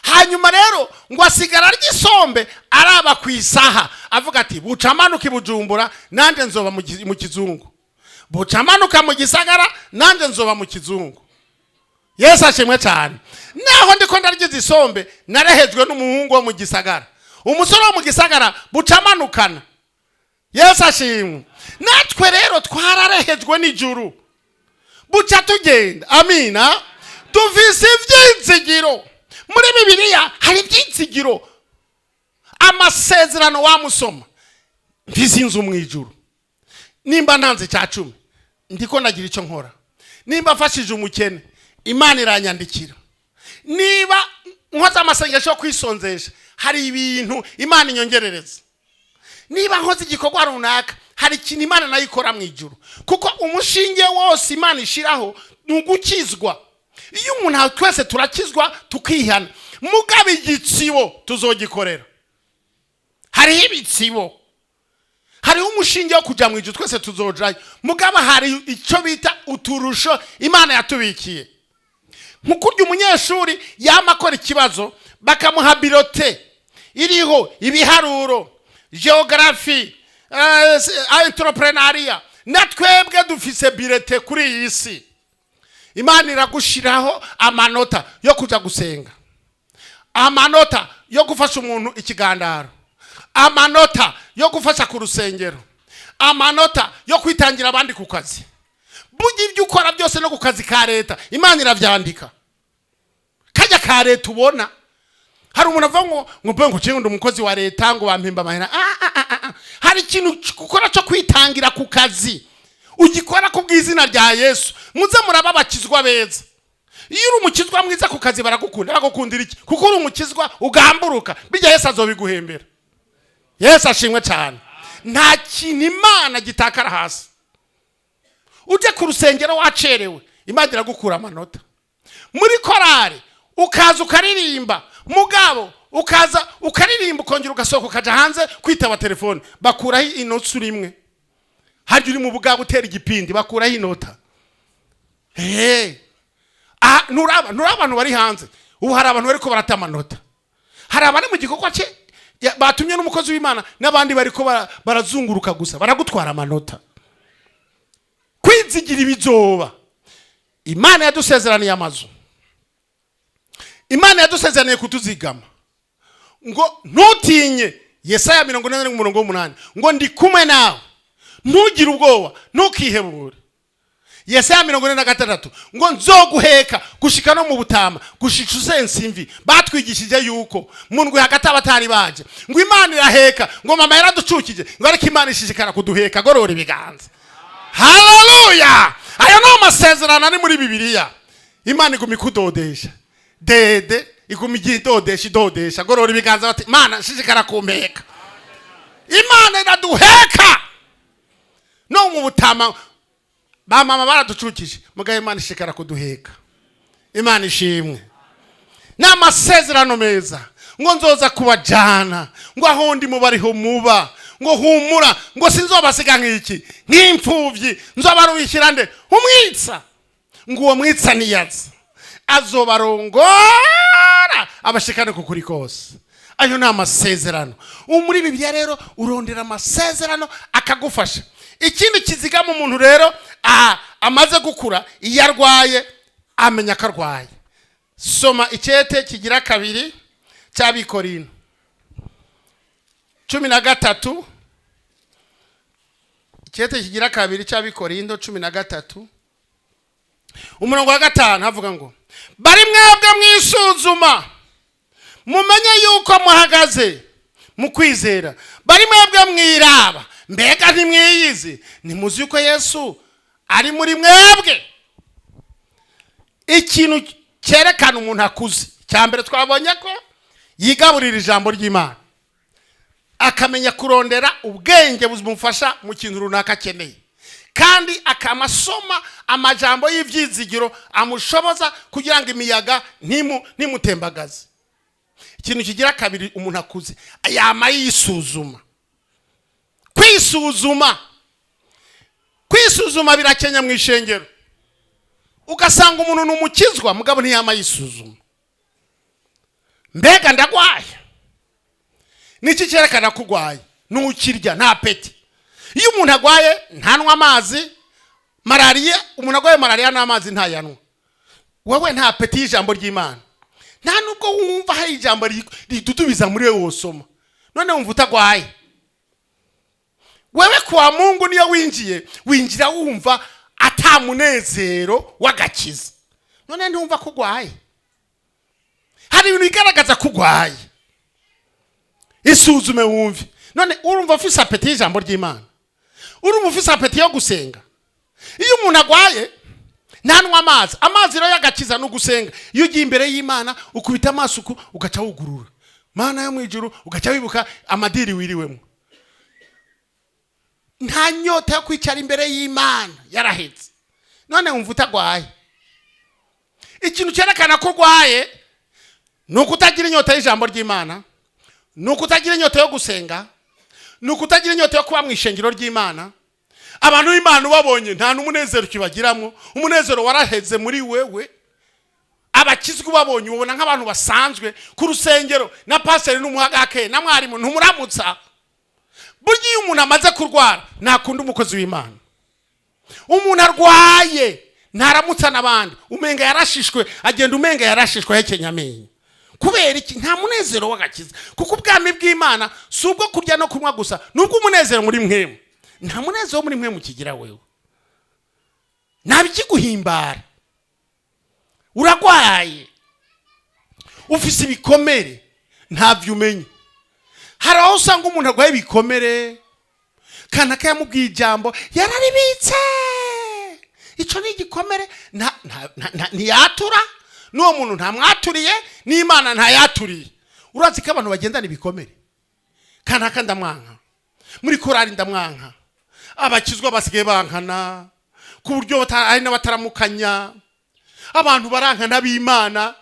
Hanyuma rero ngo asigara arya isombe, araba ku isaha, avuga ati: "Buca amanuka i Bujumbura, nanjye nzoba mu kizungu. Buca amanuka mu gisagara, nanjye nzoba mu kizungu." Yesu ashimwe cyane. Naho ndiko ndarya izi isombe, narehejwe n'umuhungu wo mu gisagara, umusore wo mu gisagara, buca amanukana. Yesu ashimwe. Natwe rero twararehejwe n'ijuru, buca tugenda. Amina. Dufise ibyizigiro. Muri Bibiliya hari ibyizigiro, amasezerano. Wamusoma: "Mfise inzu mu ijuru. Nimba ntanze icya cumi, ndiko nagira icyo nkora. Nimba mfashije umukene, Imana iranyandikira. Niba nkoze amasengesho yo kwisonzesha, hari ibintu Imana inyongerereza. Niba nkoze igikorwa runaka, hari ikintu Imana nayo ikora mu ijuru." Kuko umushinge wose Imana ishiraho ni ugukizwa. Iyo umuntu, twese turakizwa, tukihana, mugabo igitsibo tuzogikorera. Hariho ibitsibo. Hariho umushinge wo kujya mu ijuru, twese tuzojayo, mugabo hari icyo bita uturusho Imana yatubikiye. Nko kurya umunyeshuri yama akora ikibazo, bakamuha bulletin iriho ibiharuro, géographie, entrepreneuriat. Na twebwe dufise bulletin kuri iyi si. Imana iragushiraho amanota yo kujya gusenga, amanota yo gufasha umuntu ikigandaro, amanota yo gufasha ku rusengero, amanota yo kwitangira abandi ku kazi. Burya ibyo ukora byose, no ku kazi ka leta, Imana irabyandika. Kajya ka leta ubona hari umuntu avuga ngo mbe ngo ndi umukozi wa leta, ngo bampemba amahera. Ah, ah, ah, ah. Hari ikintu ukora cyo kwitangira ku kazi, ugikora ku bw'izina rya Yesu. Muze muraba abakizwa beza. Iyo uri umukizwa mwiza ku kazi, baragukunda. Bagukundira iki? Kuko uri umukizwa ugamburuka. Bijya Yesu azobiguhembera. Yesu ashimwe cyane. Nta kintu Imana gitakara hasi. Ujye ku rusengero wacerewe, Imana iragukura amanota. Muri korari ukaza ukaririmba, mugabo ukaza ukaririmba, ukongera ugasohoka ukajya hanze kwitaba telefone, bakuraho inotsi rimwe. Harya uri mu bugabo utera igipindi, bakuraho inota. Hey. Ah, nturaba abantu bari hanze ubu? Hari abantu bariko barata amanota. Hari abari mu gikorwa cye batumye n'umukozi w'Imana, n'abandi bariko barazunguruka gusa, baragutwara amanota. Kwizigira ibizoba. Imana yadusezeraniye amazu, Imana yadusezeraniye kutuzigama, ngo ntutinye. Yesaya 41 umurongo w'umunani ngo: "Ndi kumwe nawe, ntugire ubwoba, ntukihebure." Yesaya 46 ngo: "Nzoguheka gushika no mu butama, gushika usensa imvi." Batwigishije yuko mu ndwi hagati abatari baje ngo Imana iraheka, ngo mama yaraducukije, ngo ariko Imana ishishikara kuduheka. Gorora ibiganza, haleluya! Ayo ni amasezerano ari muri Bibiliya. Imana iguma ikudodesha, dede iguma igiye idodesha, idodesha. Gorora ibiganza bati: "Imana shishikara kumpeka." Imana iraduheka no mu butama. Ba mama baraducukije, mugabo Imana ishikara kuduheka. Imana ishimwe. Ni amasezerano meza, ngo nzoza kubajyana, ngo aho ndi muba ariho muba, ngo humura, ngo sinzobasiga nk'iki, nk'imfubyi. Nzobaruhikira nde? Umwitsa. Ngo uwo mwitsa niyaza azobarongora, abashikane ku kuri kose. Ayo ni amasezerano. Ubu muri Bibiliya rero urondera amasezerano akagufasha. Ikindi kizigama umuntu rero, aha amaze gukura, iyo arwaye amenya ko arwaye. Soma icyete kigira kabiri cy'Abikorino 13. Icyete kigira kabiri cy'Abikorindo 13 umurongo wa 5, havuga ngo: "Bari mwebwe mwisuzuma, mumenye yuko muhagaze mu kwizera. Bari mwebwe mwiraba, mbega ntimwiyizi? Ntimuzi yuko Yesu ari muri mwebwe?" Ikintu cyerekana umuntu akuze cya mbere, twabonye ko yigaburira ijambo ry'Imana, akamenya kurondera ubwenge bumufasha mu kintu runaka akeneye, kandi akama asoma amajambo y'ibyizigiro amushoboza kugira ngo imiyaga ntimutembagaze. Ikintu kigira kabiri, umuntu akuze yama yisuzuma. Kwisuzuma, kwisuzuma birakenya mu ishengero. Ugasanga umuntu ni umukizwa, mugabo ntiyama yisuzuma: "Mbega ndagwaye?" Niki cyerekana ko urwaye? Ntukirya, nta appétit. Iyo umuntu agwaye ntanywa amazi. Malariya, umuntu arwaye malariya n'amazi ntayanywa. Wowe nta appétit y'ijambo ry'Imana, nta nubwo wumva hari ijambo ridudubiza muri wowe wosoma. None wumva utagwaye wewe? Kwa Mungu niyo winjiye, winjira wumva atamunezero w'agakiza. None ntiwumva ko urwaye? Hari ibintu bigaragaza ko urwaye. Isuzume wumve. None urumva ufise appétit y'ijambo ry'Imana? Urumva ufise appétit yo gusenga? Iyo umuntu agwaye ntanywa amazi. Amazi rero y'agakiza no gusenga. Iyo ugiye imbere y'Imana, ukubita amaso uku, ugaca wugurura Mana yo mu ijuru, ugaca wibuka amadiri wiriwemo. Nta nyota yo kwicara imbere y'Imana, yarahetse. None wumva utagwaye? Ikintu cyerekana ko urwaye ni ukutagira inyota y'ijambo ry'Imana, ni ukutagira inyota yo gusenga. Ni ukutagira inyota yo kuba mu ishengero ry'Imana. Abantu b'Imana ubabonye nta n'umunezero ukibagiramo, umunezero waraheze muri wewe. Abakizwa ubabonye ubona nk'abantu basanzwe ku rusengero, na pasiteri n'umuhagake na mwarimu ntumuramutsa. Burya iyo umuntu amaze kurwara ntakunda umukozi w'Imana. Umuntu arwaye ntaramutsa n'abandi, umenga yarashishwe, agenda umenga yarashishwe, ahekenya amenyo. Kubera iki? Nta munezero w'agakiza, kuko ubwami bw'Imana si ubwo kurya no kunywa gusa, ni ubw'umunezero muri mwemu. Nta munezero wo muri mwemu kigira wewe, nta bikiguhimbara. Uragwaye, ufise ibikomere, ntabyo umenya. Hari aho usanga umuntu arwaye ibikomere, kanaka yamubwiye ijambo yararibitse, icyo ni igikomere. Ntiyatura n'uwo muntu ntamwaturiye, n'Imana ntayaturiye. Urazi ko abantu bagendana ibikomere? Kanaka ndamwanka, muri korari ndamwanka. Abakizwa basigaye bankana ku buryo hari n'abataramukanya. Abantu barankana b'Imana,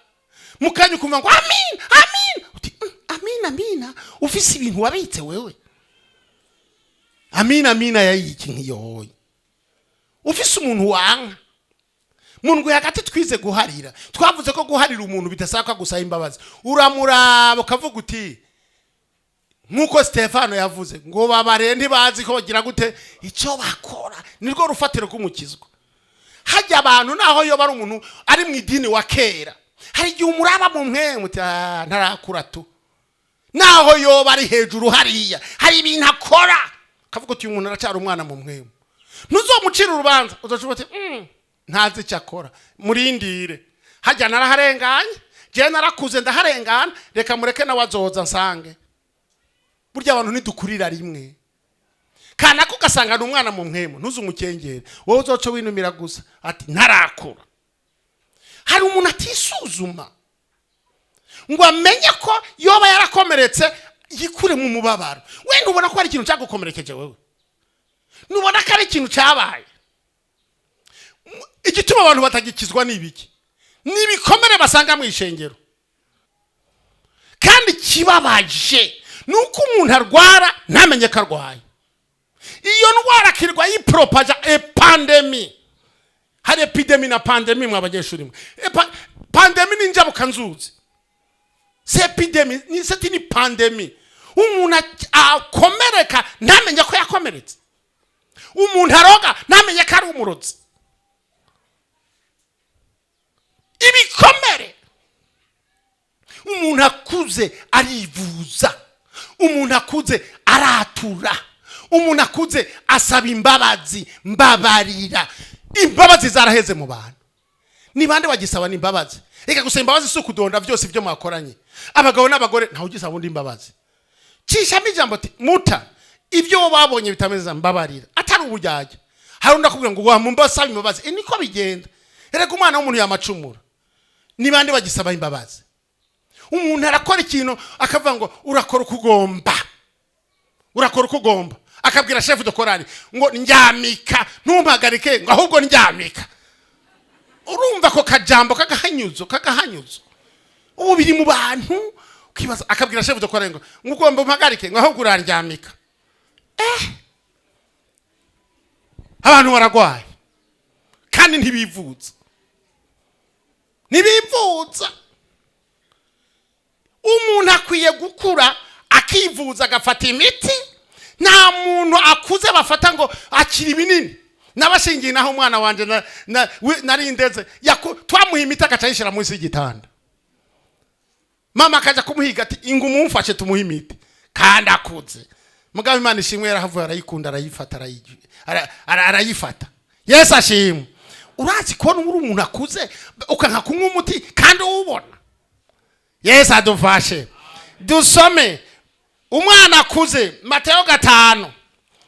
mu kanya ukumva ngo amin amin, uti "Amin amina." Ufise ibintu wabitse wewe, amina amina yayiki nkiyoye. Ufise umuntu wanka mu ndwi hagati. Twize guharira, twavuze ko guharira umuntu bidasaba ko agusaba imbabazi. Uramuraba ukavuga uti, nk'uko Stefano yavuze ngo babare ntibazi ko bagira gute icyo bakora. Nirwo rufatiro rw'umukizwa. Hajya abantu, naho yoba ari umuntu ari mu idini wa kera, hari igihe umuraba mu mwemu uti: "Ah, ntarakura tu." Naho yoba ari hejuru hariya, hari ibintu akora kavuga uti: "Uyu muntu aracyari umwana mu mwemu." Ntuzomucira urubanza, uzocuba uti: Ntazi icyo akora, murindire." Hajya naraharenganye, jewe narakuze ndaharengana, reka mureke nawe azoza nsange. Burya abantu ntidukurira rimwe. Kanaka ugasanga ni umwana mu mwemu, ntuze umukengere wowe, uzoce winumira gusa ati ntarakura. Hari umuntu atisuzuma ngo amenye ko yoba yarakomeretse, yikure mu mubabaro. Wenda ubona ko hari ikintu cyagukomerekeje wewe, nubona ko ari ikintu cyabaye. Igituma abantu batagikizwa ni ibiki? Ni ibikomere basanga mu ishengero. Kandi ikibabaje ni uko umuntu arwara ntamenye ko arwaye iyo ndwara, akirirwa yiporopaja épidémie. Hari épidémie na pandémie. Mwa abanyeshuri mwe, pandémie ni injabukanzuzi, c'est épidémie ni c'est ni pandémie. Umuntu akomereka ntamenye ko yakomeretse, umuntu aroga ntamenye ko ari umurozi. Ibikomere. Umuntu akuze arivuza, umuntu akuze aratura, umuntu akuze asaba imbabazi, mbabarira. Imbabazi zaraheze mu bantu. Ni bande bagisaba n'imbabazi? Reka gusaba imbabazi si ukudonda byose ibyo mwakoranye. Abagabo n'abagore, ntawe ugisaba undi imbabazi. Cishamo ijambo ati: "Muta ibyo babonye bitameze, mbabarira." Atari uburyarya. Hari undi akubwira ngo wamumba asaba imbabazi. Niko bigenda. Erega umwana w'umuntu yamacumura. Ni bande bagisaba imbabazi? Umuntu arakora ikintu akavuga ngo urakora uko ugomba, urakora uko ugomba, akabwira chef de chorale ngo ndyamika, ntumpagarike, ngo ahubwo ndyamika. Urumva ako kajambo k'agahanyuzo, k'agahanyuzo ubu biri mu bantu, ukibaza. Akabwira chef de chorale ngo ugomba umpagarike, ngo ahubwo urandyamika. Abantu baragwaye kandi ntibivuza, ntibivuza. Umuntu akwiye gukura akivuza, agafata imiti. Nta muntu akuze bafata ngo akira ibinini. N'abashingiye naho umwana wanjye nari ndeze, twamuha imiti agaca ayishyira munsi y'igitanda, mama akajya kumuhiga ati: "Inga umumfashe tumuhe imiti." Kandi akuze. Mugabo Imana ishimwe, yarahavuye arayikunda, arayifata, arayifata. Yesu ashimwe. Urazi kubona uri umuntu akuze ukanka kunywa umuti kandi uwubona? Yesu adufashe. Dusome umwana akuze, Mateyo 5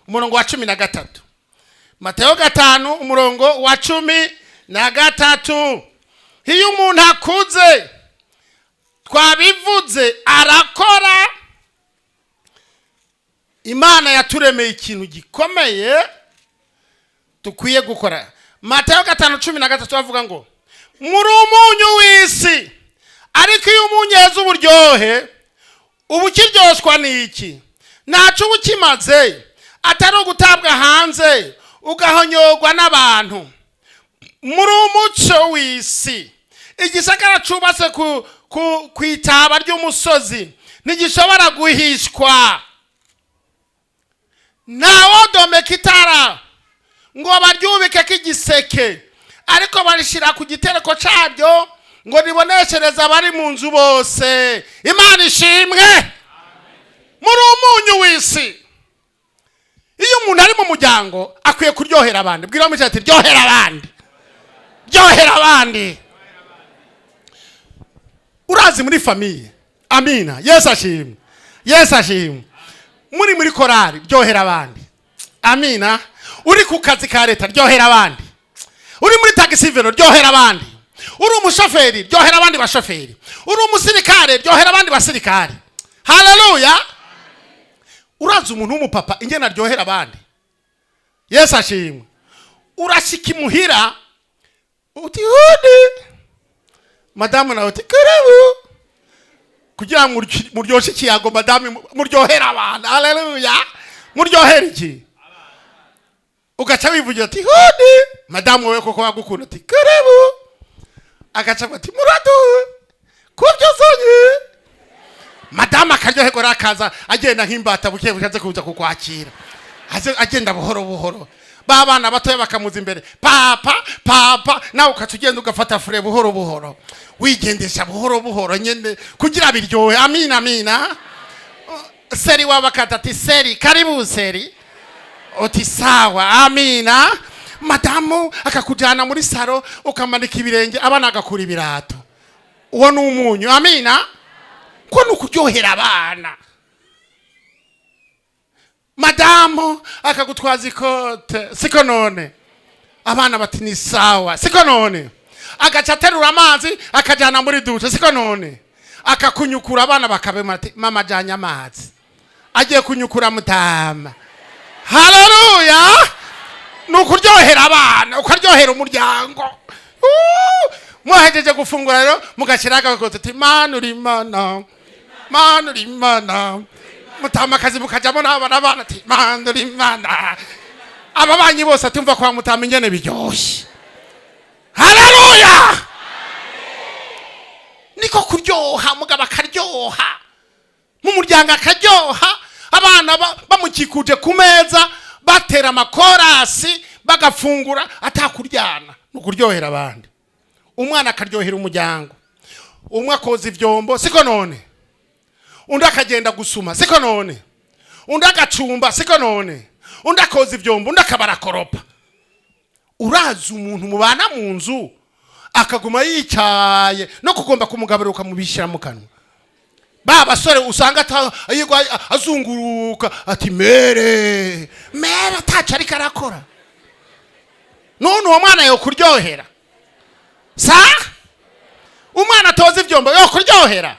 umurongo wa 13. Mateyo 5 umurongo wa 13. Iyo umuntu akuze, twabivuze, arakora. Imana yaturemeye ikintu gikomeye dukwiye gukora. Mateyo 5:13 bavuga ngo: "Muri umunyu w'isi, ariko iyo umunyu uheze uburyohe, uba ukiryoshwa n'iki?" Ntaco uba ukimaze atari ugutabwa hanze ugahonyorwa n'abantu. Muri umuco w'isi. Igisagara cubatse ku itaba ry'umusozi ntigishobora guhishwa. Ntawodomeka itara ngo baryubikeko igiseke, ariko barishyira ku gitereko cyaryo ngo riboneshereze abari mu nzu bose. Imana ishimwe. Muri umunyu w'isi. Iyo umuntu ari mu muryango akwiye kuryohera abandi. Bwira mucyo ati: "Ryohera abandi, ryohera abandi." Urazi muri famille, amina, Yesu ashimwe, Yesu ashimwe. Muri korari, ryohera abandi, amina. Uri ku kazi ka leta, ryohera abandi. Uri muri taxi vélo, ryohera abandi. Uri umushoferi, ryohera abandi bashoferi. Uri umusirikare, ryohera abandi basirikare. Haleluya. Urazi umuntu w'umupapa ingene aryohera abandi? Yesu ashimwe. Urashika imuhira uti: "Hodi madamu", nawe uti: "Karibu", kugira ngo muryoshe ikiyago. Madamu, muryohere abantu. Haleluya. Muryohere iki? Ugaca wivugira ati: "Hodi madamu", wowe koko wagukunda ati: "Karibu", agaca avuga ati: "Muradu kubyo uzanye". Madamu akaryoherwa rero, akaza agenda nk'imbata buke buke, aze kuza kukwakira. Aze agenda buhoro buhoro, ba bana batoya bakamuza imbere: "Papa, papa". Nawe ukaca ugenda ugafata frein buhoro buhoro, wigendesha buhoro buhoro nyene kugira biryohe. Amina, amina. Chéri waba akata ati: "Chéri, karibu chéri", uti: "Sawa". Amina. Madamu akakujyana muri salon, ukamanika ibirenge, abana agakura ibirato. Uwo ni umunyu. Amina. Ko ni ukuryohera abana. Madamu akagutwaza ikote, siko none? Abana bati: "Ni sawa", siko none? Agaca aterura amazi akajyana muri douche, siko none? Akakunyukura, abana bakabema ati: "Mama ajyanye amazi, agiye kunyukura mutama". Haleluya. Ni ukuryohera abana, ukaryohera umuryango. Muhejeje gufungura rero, mugashyiraho agakoto ati: "Mana uri Imana, Mana uri Imana". Mutamakazi mukajyamo n'abana, abana ati: "Mana uri Imana". Ababanyi bose ati: "Umva kwa mutama ingene biryoshye". Haleluya. Niko kuryoha. Mugabo akaryoha mu muryango, akaryoha abana bamukikuje ku meza, batera amakorasi, bagafungura atakuryana. Ni ukuryohera abandi. Umwana akaryohera umuryango. Umwe akoza ivyombo, siko none? Undi akagenda gusuma, siko none? Undi agacumba, siko none? Undi akoza ivyombo, undi akaba arakoropa. Urazi umuntu mubana mu nzu akaguma yicaye, no kugomba kumugaburira ukamubishyira mu kanwa? Ba basore usanga yigwa azunguruka ati: "Mère, mère", ataco ariko arakora. None uwo mwana yo kuryohera sa? Umwana atoza ivyombo yo kuryohera?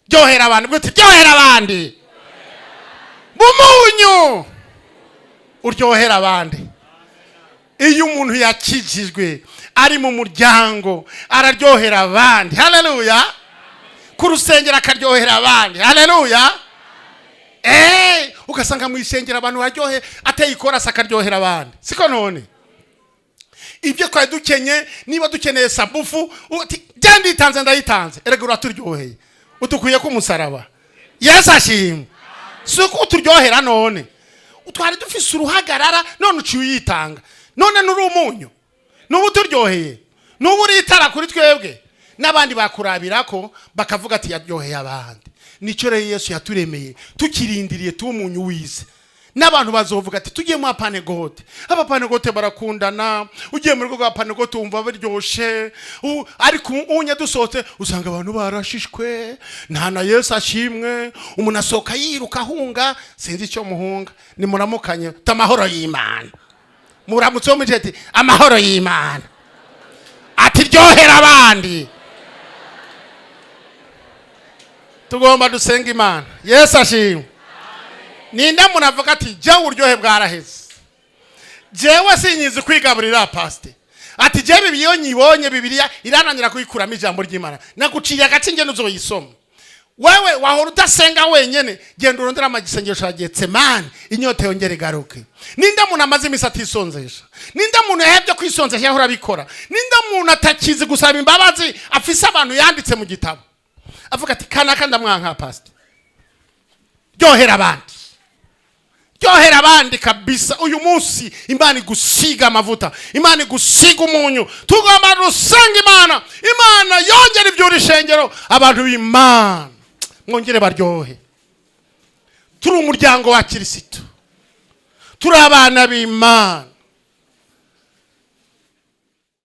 Ryohera abantu. Gute? Ryohera abandi. Bumunyu, uryohera abandi. Iyo umuntu yakijijwe ari mu muryango, araryohera abandi. Haleluya. Ku rusengero akaryohera abandi. Haleluya. Ugasanga mu isengero abantu baryohe, ateye ikorasi akaryohera abandi, siko none? Ibyo twari dukenye, niba dukeneye sabufu, uti: "Genda, nditanze, ndayitanze". Erega uraturyoheye, utukwiye ko umusaraba. Yesu ashimwe. Si uko uturyohera none? Twari dufise uruhagarara, none uciye uyitanga. None nuri umunyu, nubu uturyoheye, nubu uri itara kuri twebwe, n'abandi bakurabira ko bakavuga ati: "Yaryoheye abandi". Nicyo rero Yesu yaturemeye tukirindiriye, tuba umunyu w'isi, n'abantu bazovuga ati: "Tugiye mu Apanegote, abapanegote barakundana". Ugiye mu rugo rwa Panegote wumva baryoshe. Ariko unye dusohotse usanga abantu barashishwe nta na. Yesu ashimwe. Umuntu asohoka yiruka ahunga, sinzi icyo muhunga. Nimuramukanye uti: "Amahoro y'Imana". Muramutse wo muri ati: "Amahoro y'Imana". Ati: "Ryohera abandi". Tugomba dusenga Imana. Yesu ashimwe. Ninde muntu avuga ati: "Jewe uburyohe bwaraheze, jewe sinyizi kwigaburira, pasite"? Ati: "Jewe Bibiliya iyo nyibonye, Bibiliya irananira kuyikuramo ijambo ry'Imana". Naguciye agace ingene uzoyisoma. Wewe wahora udasenga wenyene, genda urondera amasengesho ya Getsemani, inyota yongere igaruke. Ninde muntu amaze iminsi atisonzesha? Ninde muntu yahebye kwisonzesha yahora abikora? Ninde muntu atakizi gusaba imbabazi, afise abantu yanditse mu gitabo, avuga ati: "Kanaka ndamwanka"? Pastor, ryohera abandi, ryohera abandi kabisa. Uyu munsi Imana igusiga amavuta, Imana igusiga umunyu. Tugomba gusenga Imana, Imana yongera ibyura ishengero, abantu b'Imana mwongere baryohe. Turi umuryango wa Kirisitu, turi abana b'Imana.